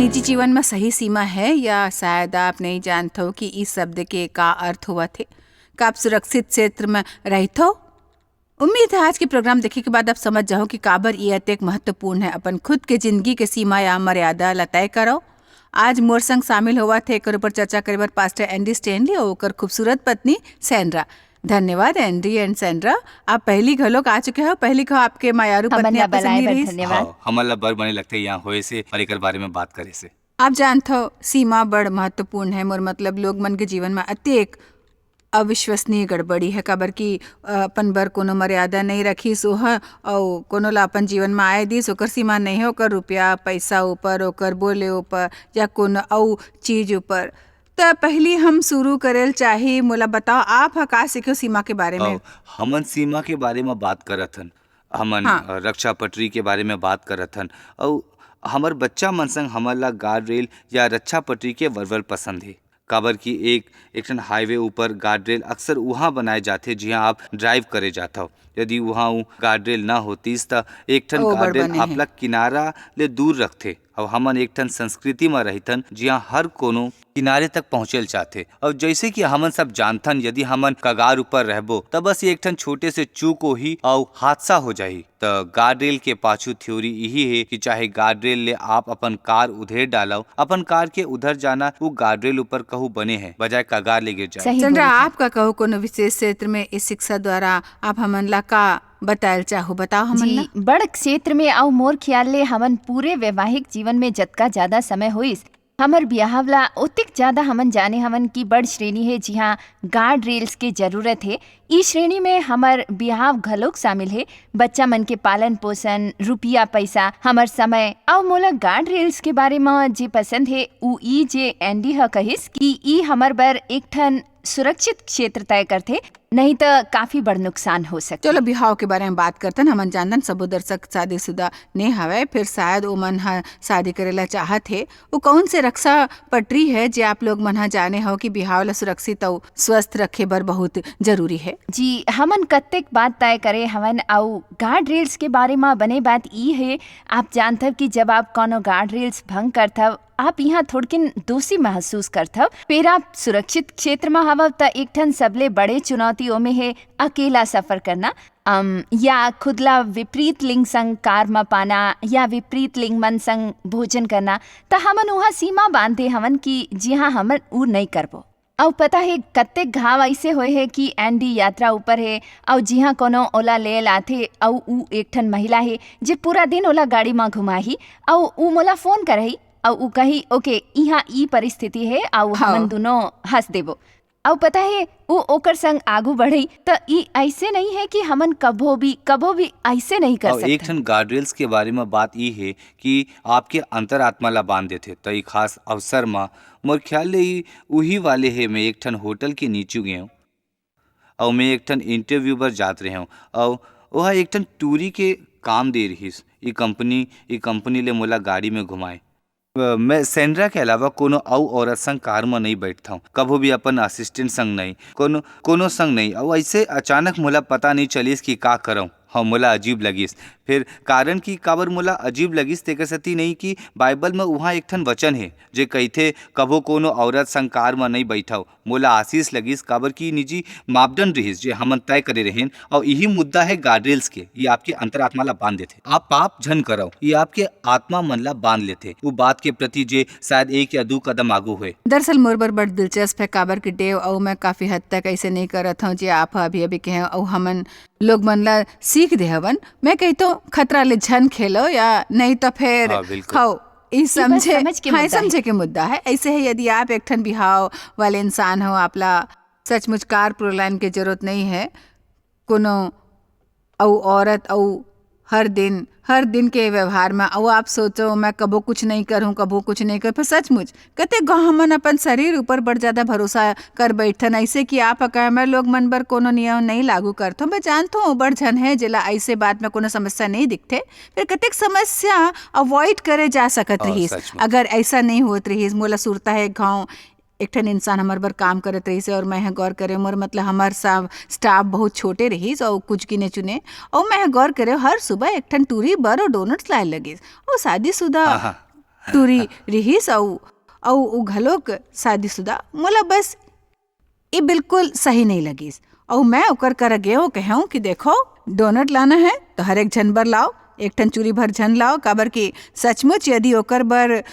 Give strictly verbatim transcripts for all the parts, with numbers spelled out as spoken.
निजी जीवन में सही सीमा है या शायद आप नहीं जानते हो कि इस शब्द के का अर्थ हुआ थे? का आप सुरक्षित क्षेत्र में रहते हो? उम्मीद है आज के प्रोग्राम देखे के बाद आप समझ जाओ कि काबर ये अतेक महत्वपूर्ण है। अपन खुद के जिंदगी के सीमा या मर्यादा ला तय करो। आज मोर संग शामिल होवा थे एकर ऊपर चर्चा करे बर पास्टर एंडी स्टेनली और ओकर खूबसूरत पत्नी सैंड्रा। धन्यवाद एंडी एंड सैंड्रा, आप पहली घलोक आ चुके हो। पहली घलो आपके मायारू हमन पत्नी ला आपके संग बुलाए नहीं बर रहिस। धन्यवाद। हाँ, हमन ला बड़ बने लगथे यहाँ होए से और एकर बारे में बात करे से। आप जानत हो, सीमा बड़ महत्वपूर्ण है। मोर मतलब, लोग मन के जीवन में अतेक अविश्वसनीय गड़बड़ी है, काबर कि, अ, अपन बर कोनो मर्यादा नहीं रखिस ओह, अउ कोनो ला अपन जीवन में आए दिस, ओकर सीमा नहीं है, ओकर रुपया, पैसा ऊपर, ओकर बोले ऊपर या कोनो अउ चीज ऊपर। त पहली हम शुरू करेल चाही, मोला बताओ, आप ह का सीखे सीमा के बारे में? अ, हमन सीमा के बारे में बात करत हन, हमन, हाँ। अ, रक्षा पटरी के बारे में बात करत हन, अउ हमर बच्चा मन संग हमन ला गार्ड रेल या रक्षा पटरी के वरवल पसंद हे, काबर कि एक, एक ठन हाईवे ऊपर गार्ड रेल अक्सर उहाँ बनाए जाथे, जिहाँ आप ड्राइव करे जात हव। यदि उहाँ उ गार्ड रेल न होतिस, त एक ठन ओ, बड़ गार्ड रेल बने हे। आपला किनारा ले दूर रखथे। अउ हमन एक ठन संस्कृति म रहिथन, जिहाँ हर कोनो किनारे तक पहुँचे ल चाहथे। अउ जैसे कि हमन सब जानथन, यदि हमन कगार ऊपर रहबो, त बस एक ठन छोटे से चूक होही अउ हादसा हो जाही। त गार्ड रेल के पाछू थ्योरी इही हे कि चाहे गार्ड रेल ले आप अपन कार उधेर डालव, अपन कार के उधर जाना वो गार्ड रेल ऊपर कहू बने है, बजाय कगार ले गिर जाए। सही चंद्रा, बोले थे। आप का कहू कोनो विशेष क्षेत्र में इस शिक्षा द्वारा आप हमन ला का बतायल चाहू, बताओ हमन जी, ला। बड़ क्षेत्र में अउ मोर ख्याल ले हमन पूरे वैवाहिक जीवन में जतका ज्यादा समय होइस, हमर बियाहव ला ओतिक ज्यादा हमन जाने हवन कि बड़ श्रेणी हे जिहाँ गार्ड रेल्स के जरूरत हे। ई श्रेणी में हमर बियाहव घलोक शामिल हे। बच्चा मन के पालन पोषण, रुपया पैसा, हमर समय। अउ मोला गार्ड रेल्स के बारे म जे पसंद हे, उ ई जे एंडी ह कहिस कि ई हमर बर एक ठन सुरक्षित क्षेत्र तय करथे, नहीं त काफी बड़ नुकसान हो सकथे। चलो, बिहाव के बारे में बात करथन। हमन जानथन सबो दर्शक शादीशुदा ने हवय, फिर शायद ओमन ह शादी करे ला चाहत हे। वो कौन से रक्षा पटरी है जे आप लोग मन ह जाने हो कि बिहाव ला सुरक्षित अउ स्वस्थ रखे बर बहुत जरूरी है? जी, हमन कत्तेक बात तय करे हवन, अउ गार्ड रेल्स के बारे म बने बात ई हे, आप जानथव कि जब आप कोनो गार्ड रेल्स भंग करथव, आप यहाँ थोड़किन दोषी महसूस करथव। फिर आप सुरक्षित क्षेत्र म हवव, त एक ठन सबले बड़े चुनौती ओमे हे अकेला सफर करना, अम, या खुद ला विपरीत लिंग संग कार म पाना या विपरीत लिंग मन संग भोजन करना। त हमन उहाँ सीमा बांधे हवन कि जिहाँ हमन उ नइ करबो। अउ पता हे, कत्तेक घाव अइसे होए हे कि एंडी यात्रा ऊपर हे, अउ जिहाँ कोनो ओला ले लाथे, अउ उ एक ठन महिला हे, जे पूरा दिन ओला गाड़ी म घुमाही, अउ उ मोला फोन करही, अउ उ कही, "ओके, इहाँ ई परिस्थिति हे, अउ हाँ। हमन दुनों हंस देबो।" अउ पता हे, उ ओकर संग आगू बढ़ही। त ई अइसे नहीं हे कि हमन कभो भी, कभो भी अइसे नहीं कर अउ एक सकथन। ठन गार्ड रेल्स के बारे म बात ई हे कि आपके अंतरात्मा ला बांध देथे। त ई खास अवसर म मोर ख्याल ले ई उही वाले हे, मैं एक ठन होटल के नीचू गेंव, अउ मैं एक ठन इंटरव्यू बर जात रहेंव, अउ ओहा एक ठन टूरी के काम दे रिहिस। ई कंपनी, ई कंपनी ले मोला गाड़ी में घुमाए। अ, मैं सैंड्रा के अलावा कोनो अउ औरत संग कार म नइ बैठथंव, कभू भी अपन असिस्टेंट संग नइ, कोनो, कोनो संग नइ। अउ अइसे अचानक मोला पता नइ चलिस कि का करंव। हाँ, मोला अजीब लगिस। फिर कारण कि काबर मोला अजीब लगिस, तेकर सेती नइ कि बाइबल म उहाँ एक ठन वचन हे, जे कहिथे, "कभू कोनो औरत संग कार म नइ बैठव।" मोला आशीष लगिस, काबर कि निजी मापदंड रिहिस, जे हमन तय करे रहेन। अउ इही मुद्दा हे गार्ड रेल्स के, ये आपके अंतरात्मा ला बांध देथे। आप पाप झन करव, ये आपके आत्मा मन ला बांध लेथे। वो बात के प्रति जे शायद एक या दू कदम आगू होए। दरअसल मोर बर बड़ दिलचस्प हे, काबर कि डेव अउ मैं काफी हद तक अइसे नइ करत हंव, जे आप ह अभी-अभी कहे, अउ हमन लोग मन ला सीख दे हवन। मैं कही तो खतरा ले झन खेलो या नहीं तो फिर हाँ, बिल्कुल। खाओ, ई ई बस समझे, समझ के हाँ, ई मुद्दा हे। समझे के मुद्दा हे। अइसे हे, यदि आप एक ठन बिहाव वाले इंसान हो, आप ला सचमुच कार प्रोलाइन के जरूरत नइ हे, कोनो अउ औरत अउ हर दिन, हर दिन के व्यवहार में, अउ आप सोचो, "मैं कभू कुछ नइ करहूँ, कभू कुछ नइ कर," पर सचमुच, कतेक गो हमन अपन शरीर ऊपर बड़ ज्यादा भरोसा कर बैठथन, अइसे कि आप ह कहे, "मैं लोग मन बर कोनो नियम नइ लागू करथों, मैं जानथों, बड़ झन हे, जेला अइसे बात में कोनो समस्या नइ दिखथे।" फिर कतेक समस्या अवॉइड करे जा सकत अउ रिहिस, सचमुच। अगर अइसा नइ होत रिहिस। मोला सुरता हे, एक घांव एक ठन इंसान हमर बर काम करत रहिस हे, अउ मैं ह गौर करे, मोर मतलब हमर सब स्टाफ बहुत छोटे रहिस, अउ कुछ गिने चुने, अउ मैं ह गौर करे, हर सुबह एक ठन टूरी बर अउ डोनट्स लाए लगिस, अउ शादीशुदा हाँ, हाँ। टूरी रिहिस, अउ अउ उ घलोक शादीशुदा। मोला बस ये बिल्कुल सही नहीं लगिस। अउ मैं ओकर करा गेंव, कहेंव कि देखो, डोनट लाना है तो हर एक झन बर लाओ, एक ठन चूरी भर झन लाओ, काबर कि सचमुच यदि ओकर बर,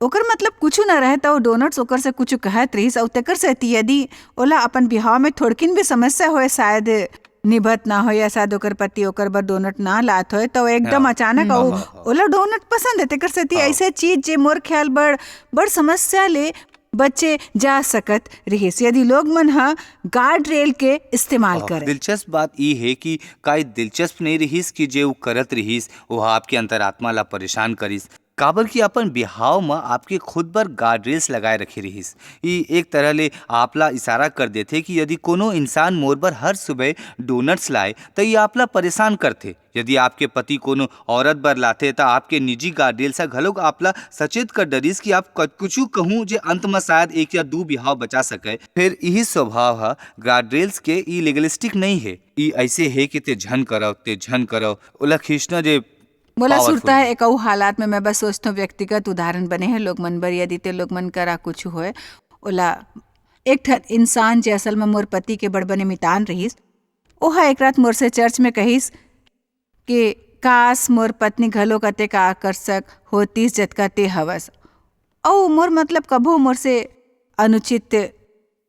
ओकर मतलब कुछु ना रहे, तो डोनट्स ओकर से कुछु कहत रहिस, अउ तेकर सेती यदि ओला अपन बिहाव में थोड़किन भी समस्या होए, शायद निभत ना होए, या शायद ओकर पति ओकर बर डोनट ना लात होए, तो एकदम हाँ। अचानक हम्म। अउ हाँ, हाँ, हाँ। ओला डोनट पसंद है, तेकर सेती हाँ। ऐसे चीज जे मोर ख्याल बड़, बड़ समस्या ले बचे जा सकत रिहिस, यदि लोग मन ह गार्ड रेल के इस्तेमाल आह, करे। दिलचस्प बात ई हे कि का ई दिलचस्प नइ रिहिस कि जे ऊ करत रिहिस, ओह आपके अंतरात्मा ला परेशान करिस? काबर कि अपन बिहाव म आपके खुद बर गार्ड रेल्स लगाए रखे रिहिस। ई एक तरह ले आप ला इशारा कर देथे कि यदि कोनो इंसान मोर बर हर सुबह डोनट्स लाए, त ई आप ला परेशान करथे। यदि आपके पति कोनो औरत बर लाथे, त आपके निजी गार्ड रेल्स ह घलोक आप ला सचेत कर डरिस कि आप क-, कुछु कहूं जे अंत म शायद एक या दू बिहाव बचा सके। फेर इही स्वभाव ह गार्ड रेल्स के, ई लीगलिस्टिक नइ हे। ई अइसे हे कि ते झन करव, ते झन करव। ओला खींचना जे मोला powerful सुरता हे। एक अउ हालात में मैं बस सोचथों, व्यक्तिगत उदाहरण बने हे लोग मन बर, यदि ते लोग मन करा कुछु होए, ओला एक ठन इंसान जे असल में मोर पति के बड़ बने मितान रहिस, ओह एक रात मोर से चर्च में कहिस कि काश मोर पत्नी घलोक अतेक आकर्षक होतिस जतका ते हवस। अउ मोर मतलब कभो मोर से अनुचित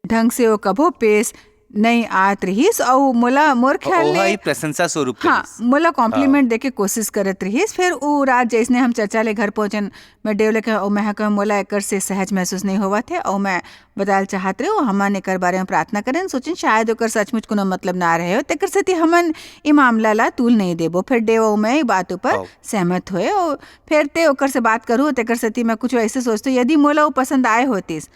ढंग से वो कभो पेश नइ आत रिहिस, अउ मोला मोर ख्याल ओह ले ई प्रशंसा स्वरूप हाँ, कहिस। मोला कॉम्प्लीमेंट हाँ। देके कोशिश करत रिहिस। फिर उ रात जैसने हम चर्चा ले घर पहुंचन, मैं डेव ले कहेंव, "ओ," मैं कहेंव, "मोला एकर से सहज महसूस नहीं होवत हे, अउ मैं बताल चाहत रहे, हमन एकर बारे में प्रार्थना करेन, सोचेन शायद ओकर सचमुच कोनो मतलब ना रहे हो, तेकर सेती हमन ई मामला ला तूल नहीं देबो।" फिर डेव अउ मैं ई बात ऊपर हाँ। सहमत होए, अउ फिर ते ओकर से बात करू, तेकर सेती मैं कुछ ऐसे सोचते, यदि मोला वो पसंद आए होतिस,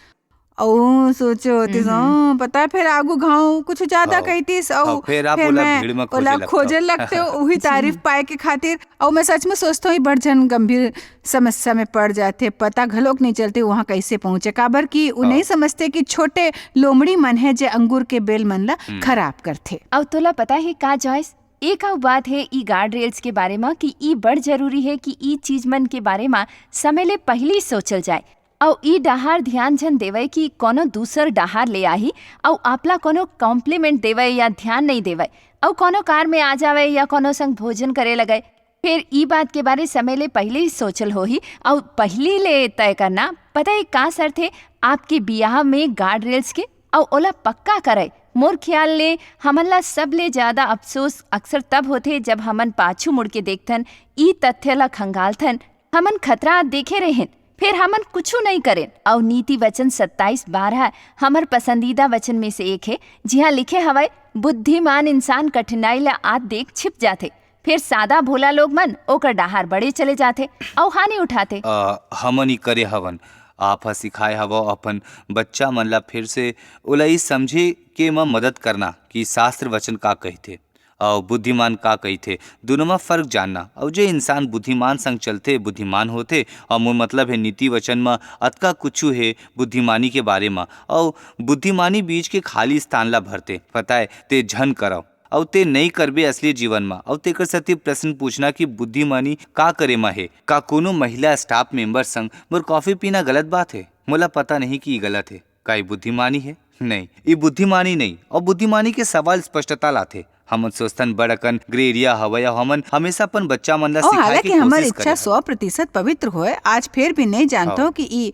अउ सोचे होतिस, हम्म। हाँ, पता है, फिर आगू घाव कुछ ज्यादा हाँ। कहितिस, अउ हाँ, फिर आप फिर ओला मैं भीड़ में खोजे ओला लगथव। खोजे लगते हो, उही तारीफ पाए के खातिर। अउ मैं सच में सोचते हो, ये बड़ जन गंभीर समस्या में पड़ जाते, पता घलोक नहीं चलते वहाँ कैसे पहुँचे, काबर कि वो हाँ। नहीं समझते कि छोटे लोमड़ी मन है, जे अंगूर के बेल मन ला हम्म। खराब करथे। अउ तोला पता है का, जॉयस, एक अउ बात है ई गार्ड रेल्स के बारे में कि ई बड़ जरूरी है कि ई चीज मन के बारे में समय ले पहली सोचल जाए। अउ ई डहार ध्यान झन देवय कि कोनो दूसर डहार ले आही अउ आपला कोनो कॉम्प्लीमेंट देवय या ध्यान नइ देवय, अउ कोनो कार में आ जावय या कोनो संग भोजन करे लगय। फेर ई बात के बारे समय ले पहिली सोचल होही अउ पहिली ले तय करना, पता हे का शर्त हे आपके बियाह में गार्ड रेल्स के, अउ ओला पक्का करय। मोर ख्याल ले हमन ला सबले ज्यादा अफसोस अक्सर तब होथे, जब हमन पाछू मुड़ के देखथन, ई तथ्य ला खंगालथन, हमन खतरा देखे रहेन, फेर हमन कुछु नइ करेन। अउ नीति वचन सत्ताईस बारह हमर पसंदीदा वचन में से एक हे, जिहां लिखे हवय, "बुद्धिमान इंसान कठिनाई ला आत देख छिप जाथे, फेर सादा भोला लोग मन ओकर डहार बड़े चले जाथे अउ हानि उठाथे।" अ, हमन ई करे हवन। आप ह सिखाए हवव अपन बच्चा मन ला फिर से, ओला ई समझे के म मदद करना कि शास्त्र वचन का कहिथे। अउ बुद्धिमान का कहिथे, दूनों म फर्क जानना। अउ जे इंसान बुद्धिमान संग चलथे, बुद्धिमान होथे। अउ मोर मतलब हे, नीति वचन म अतका कुछु हे बुद्धिमानी के बारे म। अउ बुद्धिमानी बीच के खाली स्थान ला भरथे। पता हे, ते झन करव, अउ ते नइ करबे असली जीवन म। अउ तेकर सेती प्रश्न पूछना कि बुद्धिमानी का करे म हे? का कोनो महिला स्टाफ मेंबर संग मोर कॉफी पीना गलत बात हे? मोला पता नहीं कि ई गलत हे। का ई बुद्धिमानी हे? नहीं, ई बुद्धिमानी नहीं। अउ बुद्धिमानी के सवाल स्पष्टता लाथे। हमन सोचथन बड़ अकन ग्रे एरिया हवय, अउ हमन हमेशा अपन बच्चा मन ला अउ सिखाए हालांकि के हमर कोशिश इच्छा करे हन। सौ प्रतिशत पवित्र होय, आज फेर भी नहीं जानत हव। हव कि ई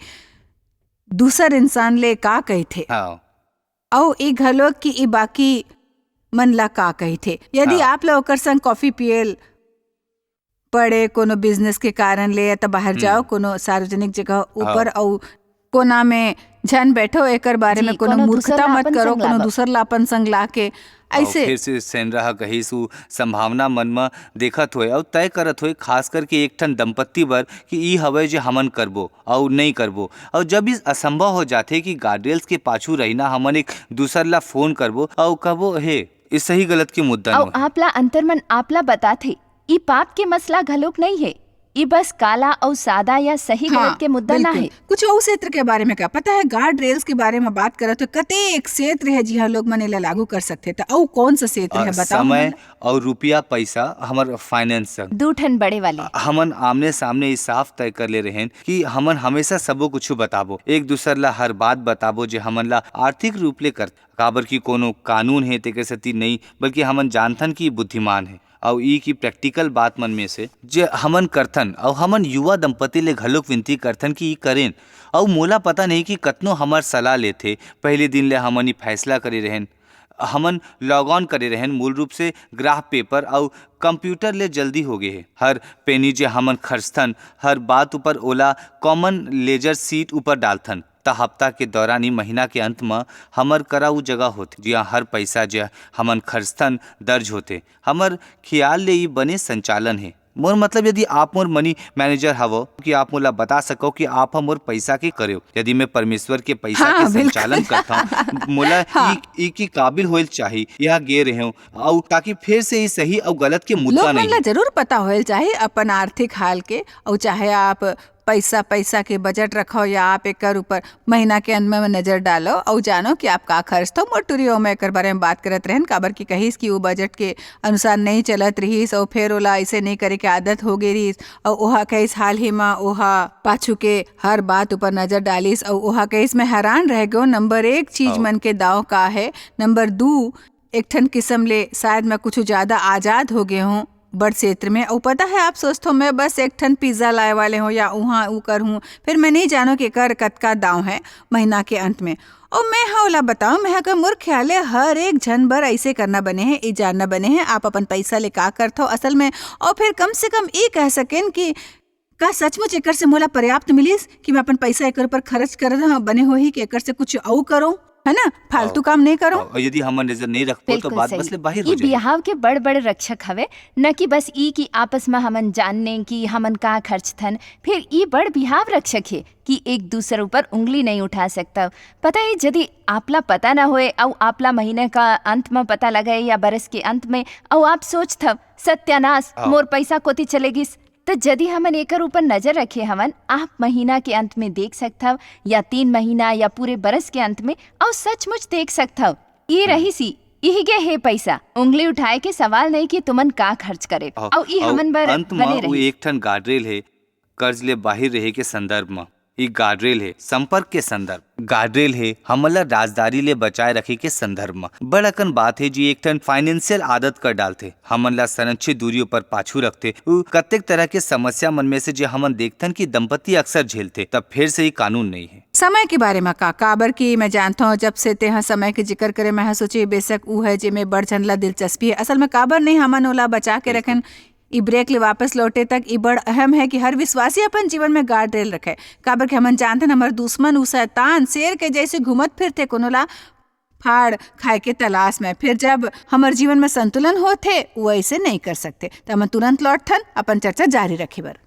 दूसर इंसान ले का कहिथे। हव। अउ ई घलो कि ई बाकी मन ला का कहिथे। यदि हव। आप ला ओकर संग कॉफी पियल पड़े, कोनो बिजनेस के कारण ले, या त बाहर हम्म। जाओ, कोनो सार्वजनिक जगह ऊपर, हव। अउ कोना में झन बैठो, एकर बारे जी, में कोनो कोनो दूसर मूर्खता ला मत अपन करो, संग कोनो लाबा। दूसर ला अपन संग लाके, अउ ऐसे। फिर से सेनरा ह कहिस, उ संभावना मन म देखत होए अउ तय करत होए, खास करके एक ठन दंपत्ति बर, कि ई हवय जे हमन करबो अउ नइ करबो। अउ जब इस असंभव हो जाथे कि गार्डरेल्स के पाछू रहिना, हमन एक दूसर ला फोन करबो अउ कहबो, "हे, इस सही गलत के मुद्दा अउ नोहे।" आपला अंतरमन आपला बताथे, ई पाप के मसला घलोक नइ हे। ई बस काला अउ सादा या सही हाँ, गलत के मुद्दा ना बिल्कुल। हे। कुछ अउ क्षेत्र के बारे में का पता है? गार्ड रेल्स के बारे में बात करत हो, कतेक क्षेत्र है जिहाँ लोग मन एला लागू कर सकथे, त अउ कौन सा क्षेत्र अ, है, बताओ समय हमन। अउ रुपया पैसा, हमर फाइनेंस संग। दू ठन बड़े वाले। अ, हमन आमने सामने ई साफ तय कर ले रहेन कि हमन हमेशा सबो कुछु बताबो, एक दूसर ला हर बात बताबो जे हमन ला आर्थिक रूप ले कर, काबर कि कोनो कानून हे तेकर सेती नहीं, बल्कि हमन जानथन कि बुद्धिमान हे। अउ ई कि प्रैक्टिकल बात मन में से जे हमन करथन, अउ हमन युवा दंपति ले घलोक विनती करथन कि ई करेन। अउ मोला पता नहीं कि कतनो हमर सलाह लेथे, पहले दिन ले हमन ई फैसला करे रहेन, हमन लॉग ऑन करे रहेन, मूल रूप से ग्राफ पेपर अउ कंप्यूटर ले जल्दी हो गे हे। हर पेनी जे हमन खर्चथन, हर बात ऊपर ओला कॉमन लेजर शीट ऊपर डालथन, त हफ्ता के दौरान ही महीना के अंत म हमर करा उ जगह होथे, जिहाँ हर पैसा जे हमन खर्चथन दर्ज होथे। हमर ख्याल ले ई बने संचालन हे। मोर मतलब, यदि आप मोर मनी मैनेजर हवो, कि आप मोला बता सको कि आप ह मोर पैसा के करेव, यदि मैं परमेश्वर के पैसा हाँ, के बिल्कुल। संचालन करता हूँ, मोला हाँ। ई, ई की काबिल होइल चाही, यहाँ गे रहे हूँ, अउ ताकि फिर से ई सही अउ गलत के मुद्दा लोग मन नहीं ला है। जरूर पता होइल चाही अपन आर्थिक हाल के, अउ चाहे आप पैसा, पैसा के बजट रखो या आप एकर ऊपर महीना के अंत में नजर डालो अउ जानो कि आप का खर्च थो। मोर टुरी ओमा एकर बारे में बात करत रहन, काबर कि कहिस कि वो बजट के अनुसार नहीं चलत रहिस अउ फिर ओला ऐसे नहीं करे के आदत हो गई रहिस अउ ओहा कहिस हाल ही में ओहा पाछू के हर बात ऊपर नजर डालिस अउ ओहा कहिस, "मैं हैरान रह गयो, नंबर एक चीज हाँ। मन के दाव का है, नंबर दू एक ठन किस्म ले शायद मैं कुछ ज्यादा आजाद हो गए हूँ बड़ क्षेत्र में।" अउ पता है, आप सोचथो मैं बस एक ठन पिज्जा लाए वाले हूँ या उहाँ ऊ कर हूँ, फिर मैं नहीं जानो कि एकर कतका दाव है महीना के अंत में। अउ मैं हा ओला बताऊँ, मैं हा कहा, मोर ख्याल ले हर एक झन बर ऐसे करना बने है, ई जानना बने है, आप अपन पैसा ले का करथो असल में। अउ फिर कम से कम ई कह सकेन कि का सचमुच एकर से मोला पर्याप्त मिलिस कि मैं अपन पैसा एकर ऊपर खर्च करत हूँ, बने होही कि एकर से कुछ अउ करो, है ना, फालतू हाँ। काम नहीं करो। हाँ, यदि हमन नजर नहीं रखबो, तो बिल्कुल बात सही। बस ले बाहिर हो ई जाही। बिहाव के बड़-बड़ रक्षक हवे, न कि बस ई कि आपस में हमन जान लें कि हमन का खर्चथन। फिर ई बड़ बिहाव रक्षक हे कि एक दूसर ऊपर उंगली नहीं उठा सकता। पता है, यदि आपला पता ना होए अउ आपला महीने का अंत में पता लगे या बरस के अंत में, अउ आप सोचथव, "सत्यानाश, हाँ। मोर पैसा कोती चले गिस।" त जदि हमन एकर ऊपर नजर रखे हवन, आप महीना के अंत में देख सकथव या तीन महीना या पूरे बरस के अंत में, अउ सचमुच देख सकथव, ई हम्म। रहिस ही, इही गे हे पैसा। उंगली उठाए के सवाल नहीं कि तुमन का खर्च करे। अउ, अउ ई अउ हमन बर अंत म बने वो रहिस। एक ठन गार्डरेल हे, कर्ज ले बाहिर रहे के संदर्भ म। ई गार्डरेल हे, संपर्क के संदर्भ। गार्डरेल हे, हमन ला राजदारी ले बचाए रखे के संदर्भ म। बड़ अकन बात हे, जी एक ठन फाइनेंशियल आदत कर डालथे, हमन ला संरक्षित दूरी ऊपर पाछू रखथे। उ कतेक तरह के समस्या मन में से जे हमन देखथन कि दंपति अक्सर झेलथे, तब फिर से ई कानून नहीं हे। समय के बारे म का? काबर कि मैं जानथौं, जब से तेहा समय के जिक्र करे, मैं हा सोचे, बेशक उ है जेमे बड़ झन ला दिलचस्पी है। असल में काबर नहीं हमन ओला बचा के बिल्कुल। रखन? ई ब्रेक ले वापस लौटे तक ई बड़ अहम है कि हर विश्वासी अपन जीवन में गार्ड रेल रखे, काबर कि हमन जानथन, हमर दुश्मन उ शैतान शेर के जैसे घूमत फिरथे, कोनो ला फाड़ खाए के तलाश में। फिर जब हमर जीवन में संतुलन होथे, वो ऐसे नहीं कर सकते। त हमन तुरंत लौटथन अपन चर्चा जारी रखे बर।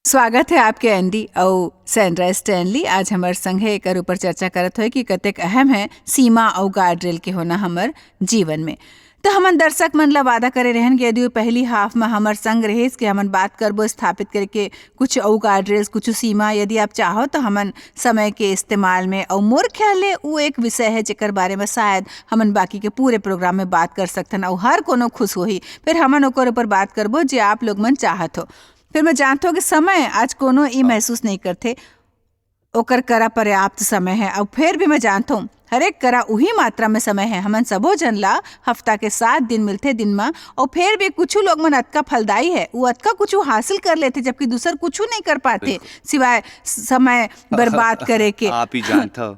स्वागत है आपके एंडी अउ सैंड्रा स्टैनली। आज हमर संग है एकर ऊपर चर्चा करत होए कि कतेक अहम है सीमा अउ गार्ड रेल के होना हमर जीवन में। तो हमन दर्शक मन ला वादा करे रहन कि यदि वो पहली हाफ में हमर संग रहिस कि हमन बात करबो स्थापित करके कुछ अउ गार्ड रेल्स, कुछ सीमा, यदि आप चाहो तो हमन समय के इस्तेमाल में, अउ मोर ख्याल ले वो एक विषय है जेकर बारे में शायद हमन बाकी के पूरे प्रोग्राम में बात कर सकथन अउ हर कोनो खुश होही, फिर हमन ओकर ऊपर बात करबो जे आप लोग मन चाहत हो। फिर मैं जानत हूँ कि समय आज कोनो ई हाँ। महसूस नहीं करथे, ओकर करा पर्याप्त समय है। अउ फिर भी मैं जानत हूँ, हर एक करा उही मात्रा में समय है। हमन सबो जन ला हफ्ता के सात दिन मिलथे दिन मा, अउ फिर भी कुछ लोग मन अतका फलदायी है, वो अतका कुछ हासिल कर लेथे, जबकि दूसर कुछ नहीं कर पाते, बिल्कुल। सिवाय समय बर्बाद करे के। आप ही जानत हो,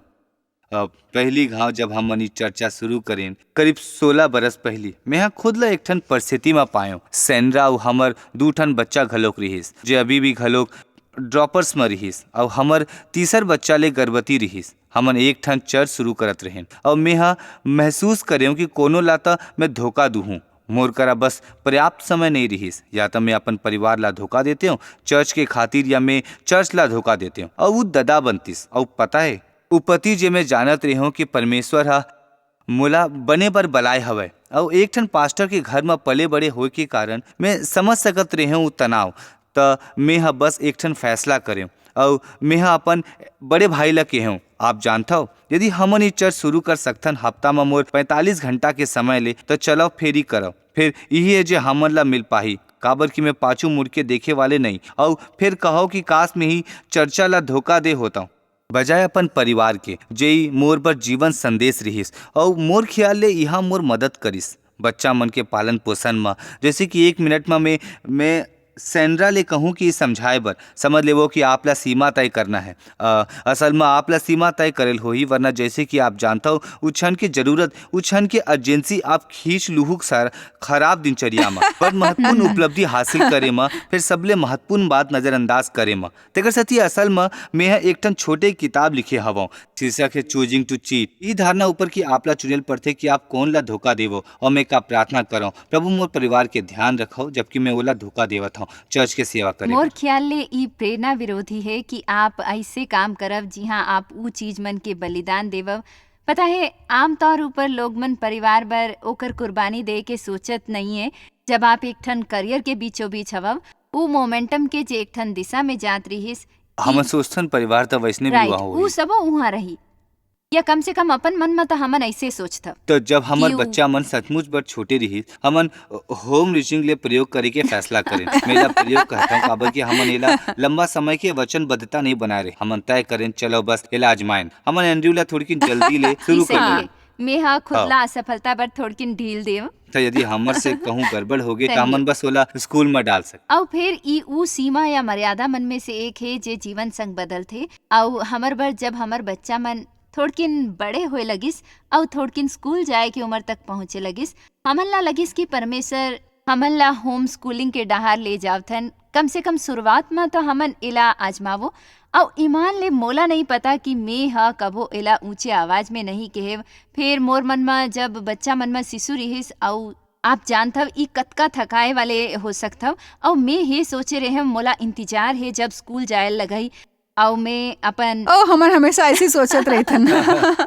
अ, पहली घाव जब हमन ई चर्चा शुरू करेन, करीब सोलह बरस पहली, मैं ह खुद ल एक ठन परिस्थिति म पायों। सैंड्रा अउ हमर दू ठन बच्चा घलोक रिहिस, जे अभी भी घलोक ड्रॉपर्स म रिहिस, अउ हमर तीसर बच्चा ले गर्भवती रिहिस। हमन एक ठन चर्च शुरू करत रहेन, अउ मैं ह महसूस करेंव कि कोनो ला त मैं धोखा दूहूं। मोर करा बस पर्याप्त समय नहीं रिहिस, या त मैं अपन परिवार ला धोखा देतेंव, चर्च के खातिर, या मैं चर्च ला धोखा देतेंव, अउ वो ददा बनतिस। अउ पता है, उ पति जे मैं जानत रेहेंव कि परमेश्वर ह मोला बने बर बलाय हवय, अउ एक ठन पास्टर के घर म पले बड़े होए के कारण मैं समझ सकत रेहेंव उ तनाव। त मेंह बस एक ठन फैसला करेंव अउ मेंह अपन बड़े भाई ला केहेंव, "आप जानथव, यदि हमन ये चर्च शुरू कर सकथन हफ्ता म मोर पैंतालीस घंटा के समय ले, त चलव फेर ई करव। फेर इही हे जे हमन ला मिल पाही, काबर कि मैं पाछू मुड़ के देखे वाले नइ।" अउ फेर कहव कि काश में ही चर्चा ला धोखा दे होतंव। बजाय अपन परिवार के, जेई मोर बर जीवन संदेश रिहिस, अउ मोर ख्याल ले इहाँ मोर मदद करिस। बच्चा मन के पालन पोषण म, जैसे कि एक मिनट म मैं, मैं सैंड्रा ले कहूँ कि समझाए बर, समझ लेवो कि आप ला सीमा तय करना है। अ, असल म आप ला सीमा तय करेल होही, वरना जैसे कि आप जानथव, उ क्षण के जरूरत, उ क्षण के अर्जेंसी आप खींच लुहुक सर खराब दिनचर्या म। पर महत्वपूर्ण उपलब्धि हासिल करे म, फिर सबले महत्वपूर्ण बात नजरअंदाज करे म। तेकर सेती असल म मेंह एक ठन छोटे किताब लिखे हवंव। शीर्षक हे Choosing to Cheat। इही धारणा ऊपर कि आप ला चुनेल पड़थे कि आप कोन ला धोखा देवो अउ मैं का प्रार्थना करंव, "प्रभु मोर परिवार के ध्यान रखव, जबकि मैं ओला धोखा देवत हंव चर्च के सेवा करे मोर बर।" ख्याल ले ई प्रेरणा विरोधी हे कि आप अइसे काम करव जिहां आप ऊ चीज मन के बलिदान देवव। पता हे, आमतौर ऊपर लोग मन परिवार बर ओकर कुर्बानी दे के सोचत नइये। जब आप एक ठन करियर के बीचों बीच हवव, ऊ मोमेंटम के जे एक ठन दिशा में जात रिहिस, हमन कि सोचथन परिवार त वैसने भी राइट, हुआ ऊ होही। सबो उहाँ रही, या कम से कम अपन मन म त हमन अइसे सोचथव। त जब हमर कि ऊ बच्चा मन सचमुच बर छोटे रिहिस, हमन, अ, होम रीचिंग ले प्रयोग करे के फैसला करेन। मैं एला प्रयोग कहथंव, काबर कि हमन एला लंबा समय के वचनबद्धता नइ बनाए रहे। हमन तय करेन, "चलो बस एला आजमाएन।" हमन एंड्रयू ला थोड़किन जल्दी ले शुरू कर सही देन। हे। मेंह खुद हाँ। ला असफलता बर थोड़किन ढील देव। त यदि हमर से कहूँ गड़बड़ होगे, त सही। हमन बस ओला स्कूल म डाल सकथन। अउ फेर ई ऊ सीमा या मर्यादा मन में से एक हे, जे जीवन संग बदलथे। अउ हमर बर, जब हमर बच्चा मन थोड़किन बड़े होए लगिस अउ थोड़किन स्कूल जाए के उम्र तक पहुँचे लगिस, हमन ला लगिस कि परमेश्वर हमन ला होम स्कूलिंग के डहार ले जावथन। कम से कम शुरुआत म तो हमन एला आजमावो। अउ ईमान ले, मोला नइ पता कि मैं ह कभो एला ऊंचे आवाज में नहीं कहेव। फेर मोर मन म जब बच्चा मन म शिशु रिहिस, अउ आप जानथव, ई कतका थकाए वाले हो सकथव, अउ मैं हे सोचे रहेंव, मोला इंतजार हे, जब स्कूल जाए लगही, अउ मैं अपन ओ, हमन हमेशा ऐसे सोचत रहिथन।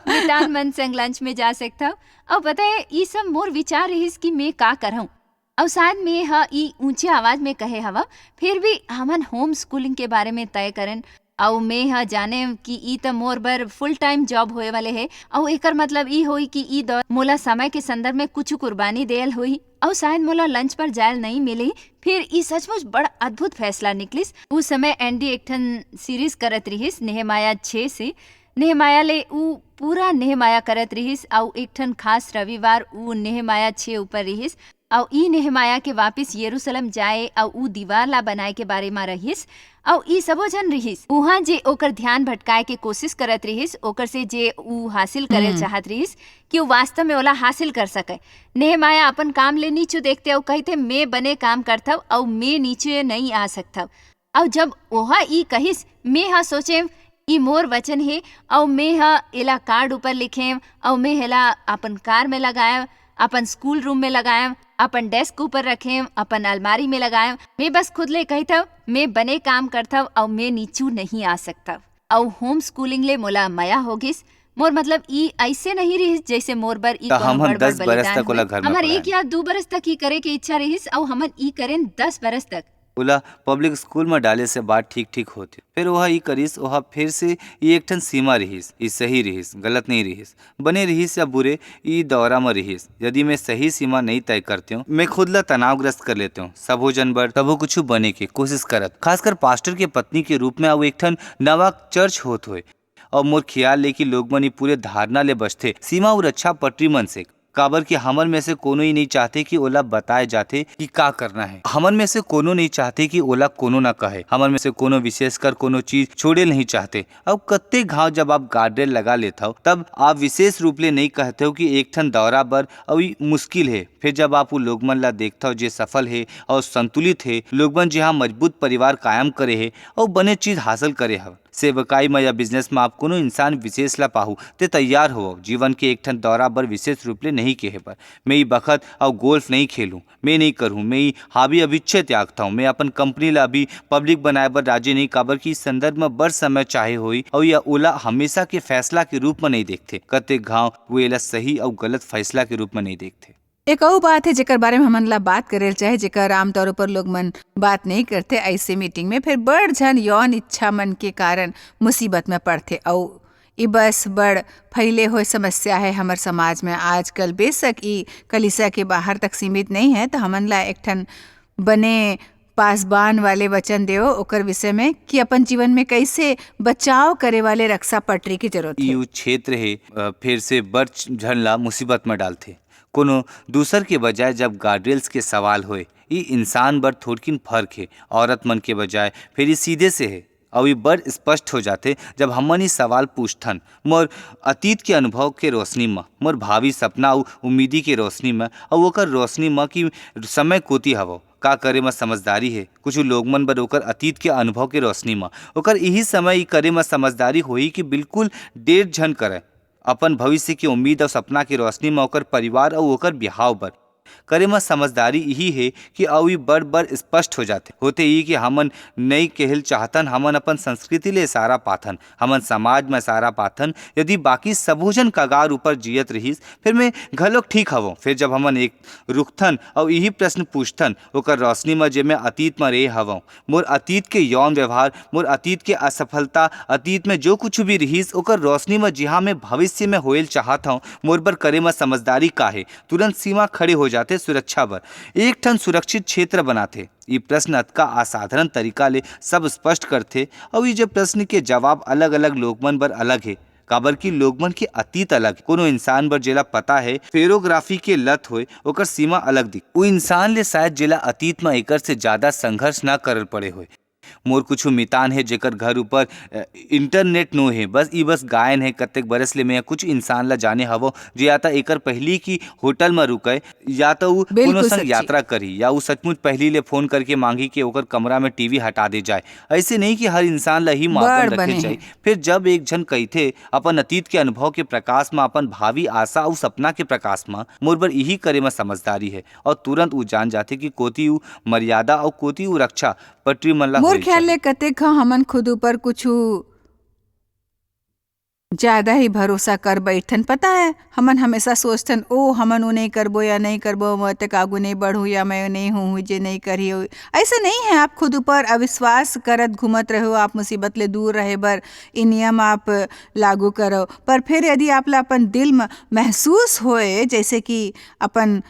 मितान मन संग लंच में जा सकथव। अउ पता हे, ई सब मोर विचार रिहिस कि मैं का करहूं। अउ शायद मैं ह ई ऊंचे आवाज में कहे हवं, फिर भी हमन होम स्कूलिंग के बारे में तय करन। अउ मैं ह जाने कि ई त मोर बर फुल टाइम जॉब होए वाले हे, अउ एकर मतलब ई होई कि ई दौर मोला समय के संदर्भ में कुछ कुर्बानी देल होई, अउ शायद मोला लंच पर जायल नहीं मिली। फिर ई सचमुच बड़ अद्भुत फैसला निकलिस। उस समय एंडी एक ठन सीरीज करत रिहिस नेहमाया छे से। नेहमाया ले ऊ पूरा नेहमाया करत रिहिस, अउ एक ठन खास रविवार ऊ नेहमाया छे ऊपर रिहिस, अउ ई नेहमाया के वापिस यरूशलेम जाए अउ ऊ दीवार ला बनाए के बारे म रहिस, अउ ई सबो झन रिहिस उहाँ जे ओकर ध्यान भटकाए के कोशिश करत रिहिस, ओकर से जे ऊ हासिल करे हम्म। चाहत रिहिस कि ऊ वास्तव में ओला हासिल कर सके। नेहमाया अपन काम ले नीचू देखते अउ कहिथे, "मैं बने काम करथव अउ मैं नीचे नइ आ सकथव।" अउ जब ओहा ई कहिस, मैं ह सोचेंव, "ई मोर वचन हे, अउ मैं ह एला कार्ड ऊपर लिखेंव, अउ मैं एला अपन कार में लगाएंव, अपन स्कूल रूम में लगाएंव, अपन डेस्क ऊपर रखेंव, अपन अलमारी में लगाएंव।" मैं बस खुद ले कहिथव, "मैं बने काम करथव, अउ मैं नीचू नहीं आ सकथव।" अउ होम स्कूलिंग ले मोला मया हो गिस। मोर मतलब, ई अइसे नहीं रिहिस, जैसे मोर बर ई त कोनो हमन बड़-बड़ दस बरस बलिदान तक ओला होय। घर में हमर पढ़ाएन। एक या दू बरस तक ई करे के इच्छा रिहिस, अउ हमन ई करेन दस बरस तक। ओला पब्लिक स्कूल म डाले से बात ठीक-ठीक होत हे। फेर ओहा ई करिस, ओहा फेर से ई एक ठन सीमा रिहिस, ई सही रिहिस, गलत नहीं रिहिस, बने रिहिस या बुरे, ई दौरा म रिहिस। यदि मैं सही सीमा नहीं तय करतेंव, मैं खुद ला तनावग्रस्त कर लेतेंव। सबो जन बर सबो कुछु बने के कोशिश करत, खासकर पास्टर के पत्नी के रूप में, अउ एक ठन नवा चर्च होत होय। अउ मोर खियाल ले कि लोग मन ई पूरे धारणा ले बचथे, सीमा अउ रक्षा पटरी मन से। काबर कि हमर में से कोनो ही नहीं चाहते कि ओला बताए जाथे कि का करना है। हमर में से कोनो नहीं चाहते कि ओला कोनो ना कहे। हमर में से कोनो विशेषकर कोनो चीज छोड़े नहीं चाहते। अउ कत्ते घाव जब आप गार्डरेल लगा लेथव, तब आप विशेष रूप ले नहीं कहते हो कि एक ठन दौरा बर अउ ई मुश्किल हे। फिर जब आप उ लोग मन ला देखथव जे सफल हे अउ संतुलित हे, लोग मन जिहां मजबूत परिवार कायम करे हे अउ बने चीज हासिल करे हव। सेवकाई म या बिजनेस म आप कोनो इंसान विशेष ला पाहू, ते तैयार होवव। जीवन के एक ठन दौरा बर विशेष रूप ले नहीं केहे बर, "मैं ई बखत अउ गोल्फ नहीं खेलूं, मैं नहीं करूं, मैं ई हाबी अभी छे त्यागथंव, मैं अपन कंपनी ला अभी पब्लिक बनाए बर राजी नहीं," काबर कि इस संदर्भ म बड़ समय चाहे होई, अउ या ओला हमेशा के फैसला के रूप म नहीं देखथे। कतेक घाव वो एला सही अउ गलत फैसला के रूप म नहीं देखथे। एक अउ बात हे, जेकर बारे में हमन ला बात करे ल चाहे, जेकर आमतौर ऊपर लोग मन बात नहीं करथे ऐसे मीटिंग में, फिर बड़ झन यौन इच्छा मन के कारण मुसीबत में पड़थे। अउ ई बस बड़ फैले हुए समस्या है हमर समाज में आजकल। बेशक ई कलिसिया के बाहर तक सीमित नहीं है, तो हमन ला एक ठन बने पासबान वाले वचन देव ओकर विषय में कि अपन जीवन में कैसे बचाव करे वाले रक्षा पटरी की जरूरत है। यू क्षेत्र हे, अ, फेर से बड़ झन ला मुसीबत में डालथे। कोनो दूसर के बजाय जब गार्डरेल्स के सवाल होए, ई इंसान बर थोड़किन फर्क हे। औरत मन के बजाय फेर ई सीधे से हे। अउ ई बड़ स्पष्ट हो जाथे, जब हमन ई सवाल पूछथन, मोर अतीत के अनुभव के रोशनी म, मोर भावी सपना अउ उम्मीदी के रोशनी म, अउ ओकर रोशनी म कि समय कोति हवव, का करे म समझदारी हे। कुछ लोग मन बर ओकर अतीत के अनुभव के रोशनी म, ओकर इही समय ई करे म समझदारी होही कि बिल्कुल डेढ़ झन करय। अपन भविष्य के उम्मीद अउ सपना के रोशनी म ओकर परिवार अउ ओकर बिहाव बर करे म समझदारी इही हे कि अउ ई बड़-बड़ स्पष्ट हो जाथे। होथे ई कि हमन नई कहल चाहथन, हमन अपन संस्कृति ले इशारा पाथन, हमन समाज म इशारा पाथन। यदि बाकी सबो झन कगार ऊपर जियत रिहिस, फेर मैं घलोक ठीक हवं। फेर जब हमन एक रुकथन अउ इही प्रश्न पूछथन, ओकर रोशनी म जेमे अतीत म रे हवं, मोर अतीत के यौन व्यवहार, मोर अतीत के असफलता, अतीत में जो कुछ भी रिहिस, ओकर रोशनी म जिहां मैं भविष्य में होएल चाहत हवं, मोर बर करे म समझदारी का हे? तुरंत सीमा खड़े हो जाथे सुरक्षा बर। एक ठन सुरक्षित क्षेत्र बनाथे। ई प्रश्न अतका असाधारण तरीका ले सब स्पष्ट करथे, अउ ई जब प्रश्न के जवाब अलग-अलग लोगमन बर अलग हे, काबर कि लोगमन के अतीत अलग हे। कोनो इंसान बर जेला पता हे, फेरोग्राफी के लत होय, ओकर सीमा अलग दिख। उ इंसान ले शायद जेला अतीत म एकर से ज्यादा संघर्ष ना करल पड़े होय। मोर कुछु मितान हे, जेकर घर ऊपर, अ, इंटरनेट नो हे, बस ई बस गायन हे। कतेक बरस ले मैं कुछ इंसान ला जाने हवं, जे या त एकर पहिली की होटल म रुकय, या त उ बिल्कुल कोनो संग सच्ची। यात्रा करही, या उ सचमुच पहिली ले फोन करके मांगही कि ओकर कमरा में टीवी हटा दे जाए। ऐसे नहीं कि हर इंसान ला ही मापदंड बड़ रखे बने चाहिए। हे। फिर जब एक झन कहिथे, अपन अतीत के अनुभव के प्रकाश म, अपन भावी आशा अउ सपना के प्रकाश म, मोर बर इही करे म समझदारी हे, अउ तुरंत उ जान जाथे कि कोती उ मर्यादा अउ कोती उ रक्षा पटरी मन ला मोर होए ख्याल ले चाहिए। कतेक ह हमन खुद ऊपर कुछु ज्यादा ही भरोसा कर बैठन। पता है, हमन हमेशा सोचथन, "ओ, हमन ओ नहीं करबो या नहीं करबो, मैं तक आगू नहीं बढ़ू या मैं नहीं हूँ, हूँ जे नहीं करी हो।" ऐसा नहीं है, आप खुद ऊपर अविश्वास करत घूमत रहो, आप मुसीबत ले दूर रहे बर ई नियम आप लागू करो। पर फिर यदि आप ला अपन दिल में महसूस होए, जैसे कि अपन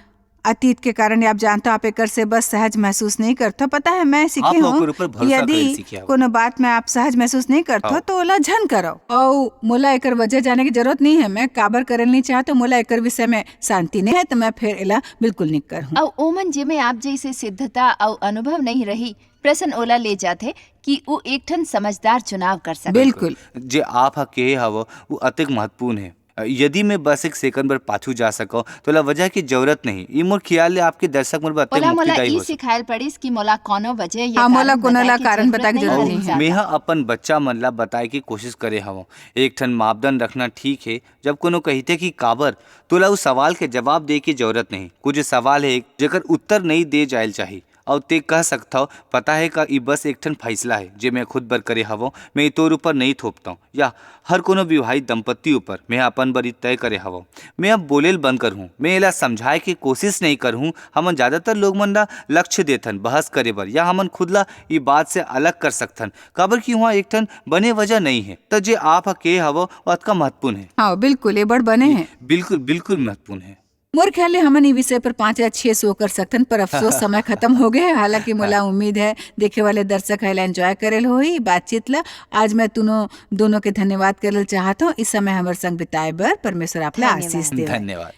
अतीत के कारण आप जानते हो, आप एकर से बस सहज महसूस नहीं करते हो। पता है, मैं सीखे आप हूँ, ओकर ऊपर भरोसा यदि करे सीखे हव। कोनो बात में आप सहज महसूस नहीं करते हो, हाँ। तो ओला झन करो। अउ मोला एकर वजह जाने की जरूरत नहीं है, मैं काबर करल नहीं चाहत हूँ, मोला एकर विषय में शांति नहीं है, तो मैं फिर एला बिल्कुल नहीं करहूँ। अउ ओमन जेमे आप जैसे सिद्धता अउ अनुभव नहीं रही, प्रश्न ओला ले जाथे कि उ एक ठन समझदार चुनाव कर सके। बिल्कुल। जे आप ह केहे हव, उ अतेक महत्वपूर्ण है। अ, यदि मैं बस एक सेकंड बर पाछू जा सकव, तो ओला वजह की जरूरत नहीं। ये मोर ख्याल ले आपके दर्शक मन बर अतेक ओला मोला मुक्तिदायी ई हो सकत। सिखायल पड़िस कि मोला कोनो वजह या हाँ, मोला कारण कोनो बताए ला की कारण जरूरत बताए के नहीं जरूरत है। नहीं है। मेहा अपन बच्चा मन ला बताए के कोशिश करे हवं, एक ठन मापदंड रखना ठीक है। जब कोनो कहिथे कि काबर, तोला उस सवाल के जवाब दे के जरूरत नहीं। कुछ सवाल है जेकर उत्तर नहीं दे जायल चाही। अउ ते कह सकथव, "पता है का, ई बस एक ठन फैसला है, जे मैं खुद बर करे हवं, मैं ई तोर ऊपर नहीं थोपतंव।" या हर कोनो विवाहित दंपत्ति ऊपर, "मैं अपन बर ई तय करे हवं, मैं अब बोलेल बंद करहूं, मैं एला समझाए के कोशिश नहीं करहूं।" हमन ज्यादातर लोग मन ला लक्ष्य देथन बहस करे बर, या हमन खुद ला ई बात से अलग कर सकथन, काबर कि वहाँ एक ठन बने वजह नहीं है। त जे आप ह के हवव, वो अतका महत्वपूर्ण है। हाँ, बिल्कुल, ये बड़ बने ये है। बिल्कुल, बिल्कुल महत्वपूर्ण है। मोर ख्याल ले हमन ई विषय पर पाँच या छह show कर सकथन, पर अफसोस समय खत्म हो गए है। हालांकि मोला हाँ। उम्मीद है देखे वाले दर्शक ह एला enjoy करे ल होही बातचीत ला। आज मैं तुनो, दोनों के धन्यवाद करे ल चाहत हूँ। इस समय हमर संग बिताए बर परमेश्वर आप ला धन्यवाद। आशीष देवय। धन्यवाद।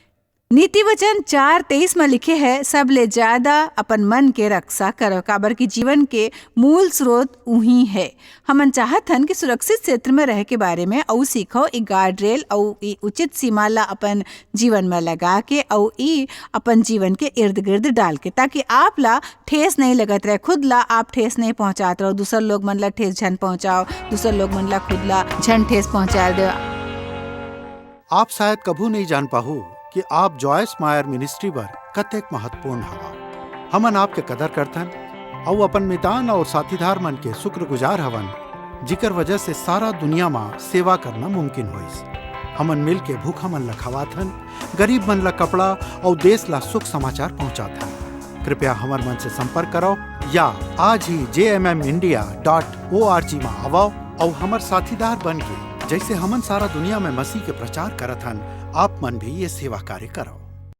नीति वचन चार तेईस म लिखे है, "सबले ज्यादा अपन मन के रक्षा करो, काबर कि जीवन के मूल स्रोत उही है।" हमन चाहत हन कि सुरक्षित क्षेत्र में रहे के बारे में अउ सीखो, ई guard rail अउ ई उचित सीमा ला अपन जीवन में लगा के अउ ई अपन जीवन के इर्द गिर्द डाल के, ताकि आप ला ठेस नहीं लगत रहे, खुद ला आप ठेस नहीं पहुंचात रहो, दूसर लोग मन ला ठेस झन पहुंचाओ, दूसर लोग मन ला खुद ला झन ठेस पहुंचा दे। आप शायद कभू नहीं जान पाहू कि आप जॉयस मायर मिनिस्ट्री बर कतेक महत्वपूर्ण हवा। हमन आपके कदर करथन अउ अपन मितान अउ साथीदार मन के शुक्रगुजार हवन, जिकर वजह से सारा दुनिया म सेवा करना मुमकिन होइस। हमन मिल के भूखा मन ला खवाथन, गरीब मन ला कपड़ा अउ देश ला सुख समाचार पहुंचाथन। कृपया हमर मन से संपर्क करो या आज ही जे M M India dot O R G मा आवव अउ हमर साथीदार बन के, जैसे हमन सारा दुनिया में मसीह के प्रचार करत हन, आप मन भी ये सेवा कार्य करो।